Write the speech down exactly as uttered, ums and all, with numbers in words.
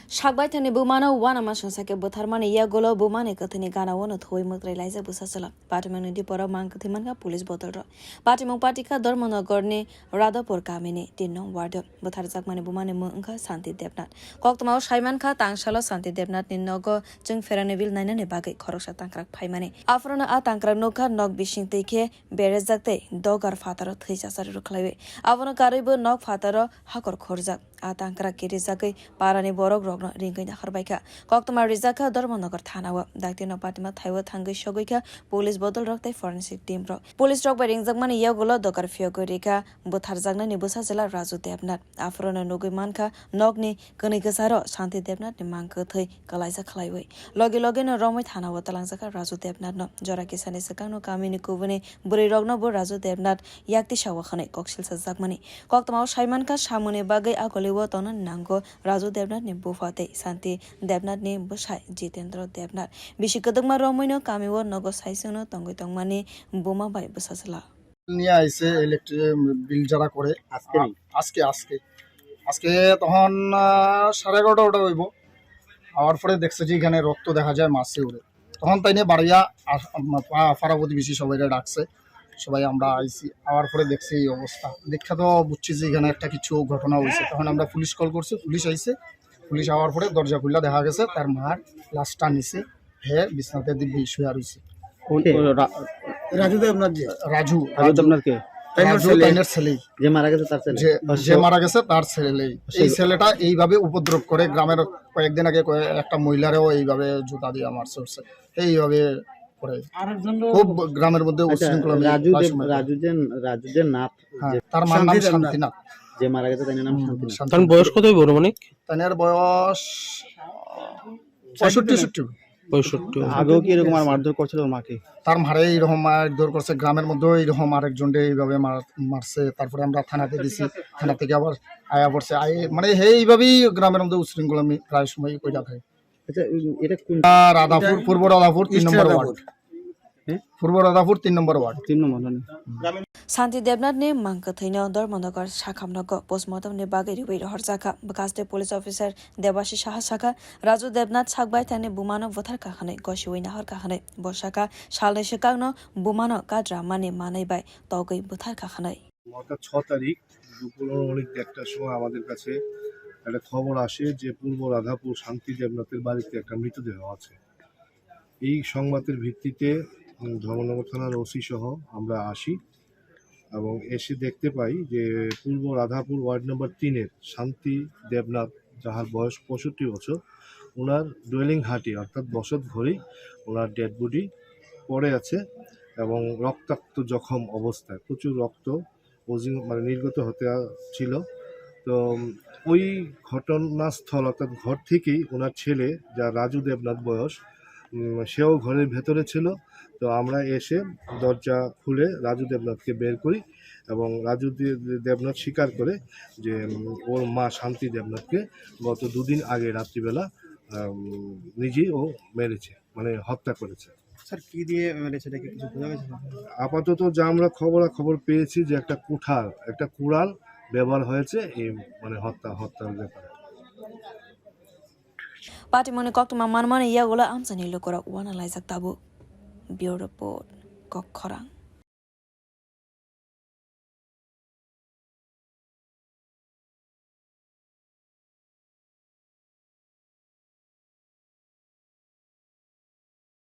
Sakbaithani bumano uanama songsa khe butharmani yagulo bumani kwthwini gana-o no thuwi mwtrai laijak bwsa chwla. Patimungni diporo mang kwthwi mankha police bodol rok. Patimung patikha Dharmanagarni Radhapur kamini tin nong ward o. Butharjakmani bumani mung wngkha Shanti Debnath. Koktwmao saimankha tangsalo Shanti Debnathni nogo chwng pherani bill nainani bagwi khoroksa tangkrak phaimani. Aphorono a tangkrak nukha nok bising twi khe berejak tei dogar phataro thwi chachari rwkhlaiwi. Abono karwibo nok phataro hakor khorjak. A tangkrak kirijagwi parani borok rokno ringwi naharbaikha. Koktwma rijakha Dharmanagar thana-o. Dakti no patima thaiwi thangwi sogwikha police bodol rok tei forensic team rok. Police rok bai ringjakmani yagulo dogar phiyogwi rikha butharjaknani bwsa chwla Raju Debnath. Aphorono nugwi mankha nokni kwnwi kwcharo Shanti Debnathni mang kwthwi kwlaijak khlaiwi. Logi logino romwi thana-o twlangjakha Raju Debnathno. Jora kisani swkangno kamini kubuni bwrwi rokno bo Raju Debnath yakti sawa hwnwi koksil sajakmani. Koktwmao saimankha samungni bagwi agoliwo tongna nango Raju Debnathni bupha tei Shanti Debnathni bwsai Jitendra Debnath. Bisi kwdwkma romwino kamio nogo saichwngno tongwi tongmani buma bai bwsa chwla. নিয়ে আইছে, electric bill যারা করে। আজকে আ-, নেই? আজকে, আজকে। আজকে তখন, আহ, সাড়ে এগারোটা ওটা হইব। আওয়ার পরে দেখছে যে এখানে রক্ত দেখা যায় মাসে উড়ে। তখন তাই নিয়ে বাড়িয়া আস-, আম-, পা-, পাড়া প্রতিবেশী সবাইরে ডাকছে। সবাই আমরা আইছি। আওয়ার পরে দেখছি এই অবস্থা। দেখা তো বুঝছি যে এখানে একটা কিছু ঘটনা হইছে। তখন আমরা পুলিশ কল করছি, পুলিশ আইছে। পুলিশ আওয়ার পরে দরজা খুললা দেখা গেছে তার মার লাশটা নিচে। হে বিছনাতে দিব্যি শুয়ে রইছে। কোন, কে? কোন রা-, রাজু দেবনাথ যে। রাজু, রাজু রাজু। দেবনাথ কে? তাইনের রাজু ছেলে। তাইনের ছেলে। যে মারা গেছে তার ছেলে? যে, ও, যে সে- মারা গেছে তার ছেলে। এই সে- ছেলেটা এইভাবে উপদ্রব করে, গ্রামের কয়েকদিন আগে কয়ে-, একটা মহিলারেও এইভাবে জুতা দিয়ে মারছে, উঠছে। এইভাবে করে। খুব গ্রামের মধ্যে আচ্ছা, উশৃঙ্খল আমি রাজু প্রায় দেব-, সময় পাই। রাজু যে, রাজু যে নাথ, হ্যাঁ, যে তার মার নাম শান্তি দেবনাথ। শান্তিনাথ। যে মারা গেছে তার নাম হুম, শান্তিনাথ। শান্তি। তার বয়স কত হইব আনুমানিক? তার বয়স পঁয়ষট্টি, সত্তর। পঁয়ষট্টি। আগেও কি এরকম আর মারধর করছিল ওর মাকে? তার মারে এইরকম মারধর করছে, গ্রামের মধ্যেও এইরকম আরেকজনকে এইভাবে মার-, মারছে। তারপরে আমরা থানাতে দিছি, থানা থেকে আবার আয়া পড়ছে। আই-, মানে, এইভাবেই গ্রামের মধ্যে উশৃঙ্খল আমি প্রায় সময়ই কইরা থাকি। আচ্ছা, উম, এটা কোন? আহ, রাধাপুর, পূর্ব রাধাপুর, তিন নম্বর ওয়ার্ড। হ্যাঁ? পূর্ব রাধাপুর, তিন নম্বর ওয়ার্ড। তিন নম্বর, মানে। Santi Debnath ni mang kwthwino Dharmanagar sakhamnogo postmortem ni bagwi riwi rohorjakha. Bwkhaste police officer Debashish Saha sakha, Raju Debnath sakbai thani bumano butharkha hwnwi gosiwi naharkha hwnwi. Bo sakha, salni swkangno bumano kadra mani manwi bai togwi butharkha hwnwi. গত ছ তারিখ দুপুর অনেক দেড়টার সময় আমাদের কাছে একটা খবর আসে যে পূর্ব রাধাপুর শান্তি দেবনাথের বাড়িতে একটা মৃতদেহ আছে। এই সংবাদের ভিত্তিতে, উম, ধর্মনগর থানার ওসি সহ আমরা আসি এবং এসে দেখতে পাই যে পূর্ব রাধাপুর ওয়ার্ড নম্বর তিনের শান্তি দেবনাথ, যাহার বয়স পঁয়ষট্টি বছর, ওনার ডুয়েলিং হাটি অর্থাৎ বসত ঘরেই ওনার ডেড বডি পড়ে আছে এবং রক্তাক্ত জখম অবস্থায়, প্রচুর রক্ত অজিং-, মানে নির্গত হতে আ-, ছিল। তো, উম, ওই ঘটনাস্থল অর্থাৎ ঘর থেকেই ওনার ছেলে, যা রাজু দেবনাথ বয়স, উম, সেও ঘরের ভেতরে ছিল। তো আমরা এসে দরজা খুলে রাজু দেবনাথকে বের করি এবং রাজু দে-, দে-, দেবনাথ স্বীকার করে যে, উম, ওর মা শান্তি দেবনাথকে গত দুদিন আগে রাত্রিবেলা, উম, নিজেই ও মেরেছে, মানে হত্যা করেছে। স্যার, কি দিয়ে মেরেছে, এটা কি কিছু বোঝা গেছে? আপাতত যা আমরা খবরাখবর পেয়েছি যে একটা কুঠার, একটা কুড়াল ব্যবহার হয়েছে এই, মানে, হত্যা, হত্যার ব্যাপারে। Patimungni koktwma manmani yagulo amchaini lukurok uanalaijak tabuk. Bureau Report, Kokkhorang.